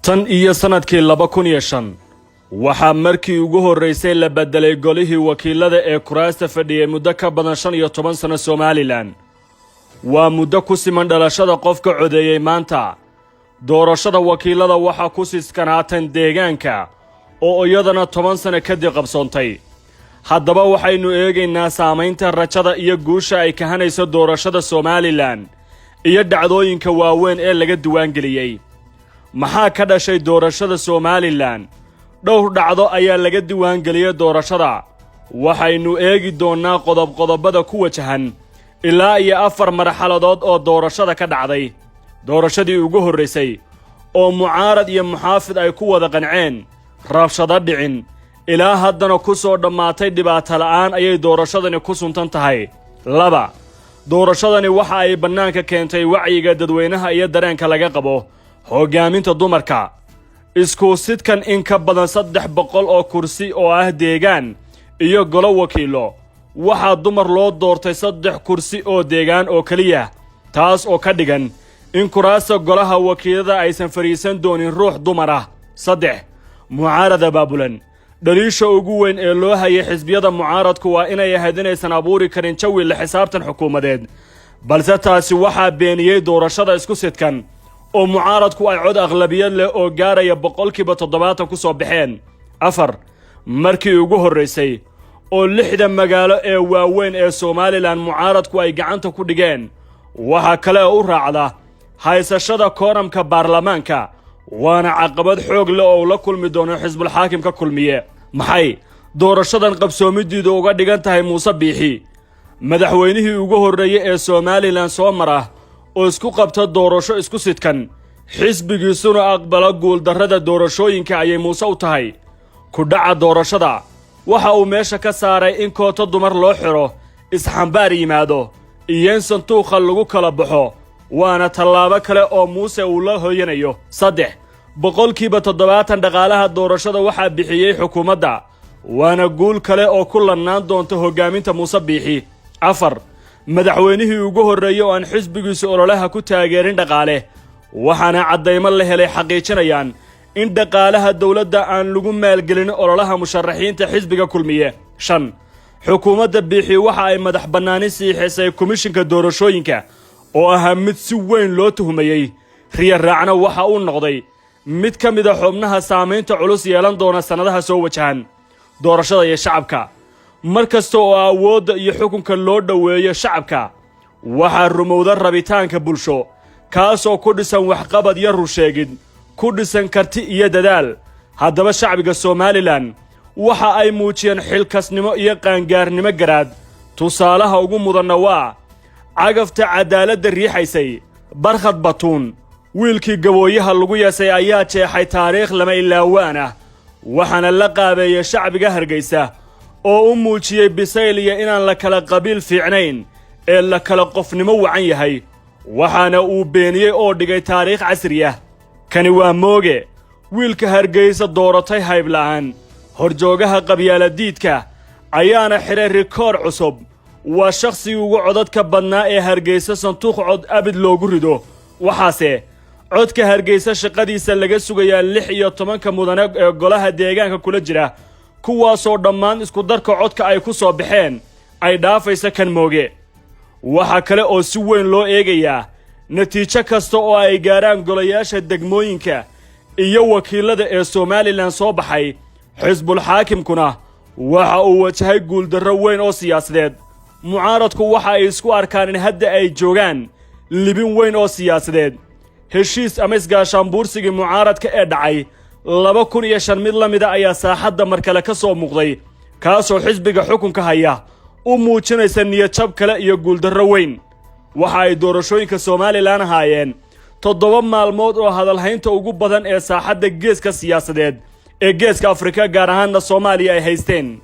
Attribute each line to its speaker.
Speaker 1: Tan iyo sannadkii 2005 waxaa markii ugu horraysay la beddelay golihii wakiilada ee kuraasta fadhiyey muddo ka badan 15 sano Somaliland. Waa muddo ku siman dhalashada qofka codeeyey. Maanta doorashada wakiilada waxaa ku siskanaatan deegaanka oo iyadana 10 sano kadib qabsoontay. Haddaba waxaynu eegaynaa saamaynta, rajada iyo guusha ay kahanayso doorashada Somaliland iyo dhacdooyinka waaweyn ee laga diiwaangeliyey. Maxaa ka dhashay doorashada Somaliland? Dhowr dhacdo ayaa laga diiwaangeliyey doorashada. Waxaynu eegi doonnaa qodob-qodobada ku wajahan ilaa iyo afar marxaladood oo doorashada ka dhacday. Doorashadii ugu horraysay oo mucaarad iyo muxaafid ay ku wada qanceen, rabshado dhicin, ilaa haddana ku soo dhammaatay dhibaato la'aan ayay doorashadani ku suntan tahay. Laba, doorashadani waxa ay bannaanka keentay wacyiga dadweynaha iyo dareenka laga qabo hoggaaminta dumarka. Isku sidkan in ka badan 300 oo kursi oo ah deegaan iyo golo wakiilo, waxaa dumar loo doortay saddex kursi oo deegaan oo keliya, taas oo ka dhigan in kuraasta golaha wakiilada aysan fadhiisan doonin ruux dumar ah. Saddex, mucaarada baabulan. Dhaliisha ugu weyn ee loo hayay xisbiyada mucaaradku waa inay ahayd inaysan abuuri karin jawi la xisaabtan xukuumadeed, balse taasi waxaa beeniyey doorashada isku sidkan oo mucaaradku ay cod aqlabiyad leh oo gaaraya 70% ku soo baxeen. Afar, markii ugu horraysay oo lixda magaalo ee waaweyn ee Somaliland mucaaradku ay gacanta ku dhigeen, waxaa kale oo u raacda haysashada kooramka baarlamaanka, waana caqabad xoog leh oo uu la kulmi doono xisbulxaakimka Kulmiye. Maxay doorashadan qabsoomidiidu uga dhigan tahay Muuse Biixi, madaxweynihii ugu horreeyey ee Somaliland soo mara oo isku qabta doorasho isku sidkan, xisbigiisuna aqbalo guuldarrada doorashooyinka, ayay Muuse u tahay? Ku dhaca doorashada waxa uu meesha ka saaray in kooto dumar loo xidho, isxambaar yimaado iyo in sanduuqa lagu kala baxo, waana tallaabo kale oo Muuse uu la hoyanayo. Saddex, 70% dhaqaalaha doorashada waxaa bixiyey xukuumadda, waana guul kale oo ku lannaan doonta hoggaaminta Muuse Biixi. Afar, madaxweynihii ugu horreeyey oo aan xisbigiisu ololaha ku taageerin dhaqaale, waxaana caddaymo la helay xaqiijinayaan in dhaqaalaha dowladda aan lagu maalgelin ololaha musharaxiinta xisbiga Kulmiye. Shan, xukuumadda Biixi waxa ay madax bannaani siixisay komishinka doorashooyinka oo ahaa mid si weyn loo tuhmayey. Riya raacna waxa uu noqday mid ka mid a xubnaha saamaynta culus yeelan doona sannadaha soo wajahan. Doorashada iyo shacabka. Mar kasta oo awoodda iyo xukunka loo dhoweeyo shacabka, waxaa rumowda rabitaanka bulsho, kaasoo ku dhisan waxqabad iyo runsheegid, ku dhisan karti iyo dadaal. Haddaba shacbiga Somaliland waxa ay muujiyeen xilkasnimo iyo qaangaarnimo garaad. Tusaalaha ugu mudanna waa cagafta caddaaladda riixaysay, Barkhad Batuun. Wiilkii gabooyaha lagu yeesay ayaa jeexay taariikh lama ilaawaan ah, waxaana la qaabeeyey shacbiga Hargaysa oo u muujiyey bisayl iyo inaan la kala qabiil fiicnayn ee la kala qofnimo wacan yahay, waxaana uu beeniyey oo dhigay taariikh casri ah. Kani waa Mooge, wiilka Hargaysa dooratay haybla'aan. Horjoogaha qabyaaladiidka ayaana xidhay rikoor cusub. Waa shakhsigii ugu codadka badnaa ee Hargaysa sanduuq cod abid loogu rido, waxaase codka Hargaysa shaqadiisa laga sugayaa 16-ka mudane ee golaha deegaanka kula jira, kuwaasoo dhammaan iskudarka codka ay ku soo baxeen ay dhaafaysa kan Mooge. Waxaa kale oo si weyn loo eegayaa natiijo kasta oo ay gaaraan golayaasha degmooyinka iyo wakiilada ee Somaliland soo baxay. Xisbulxaakimkuna waxa uu wajahay guuldarro weyn oo siyaasadeed. Mucaaradku waxa ay isku arkaan in hadda ay joogaan libin weyn oo siyaasadeed. Heshiis ama isgaashaanbuursigii mucaaradka ee dhacay 2005 mid la mida ayaa saaxadda mar kale ka soo muuqday, kaasoo xisbiga xukunka haya u muujinaysa niyadjab kale iyo guuldarro weyn. Waxa ay doorashooyinka Somaliland ahaayeen 7 maalmood oo hadalhaynta ugu badan ee saaxadda geeska siyaasadeed ee Geeska Afrika, gaar ahaanna Soomaaliya, ay haysteen.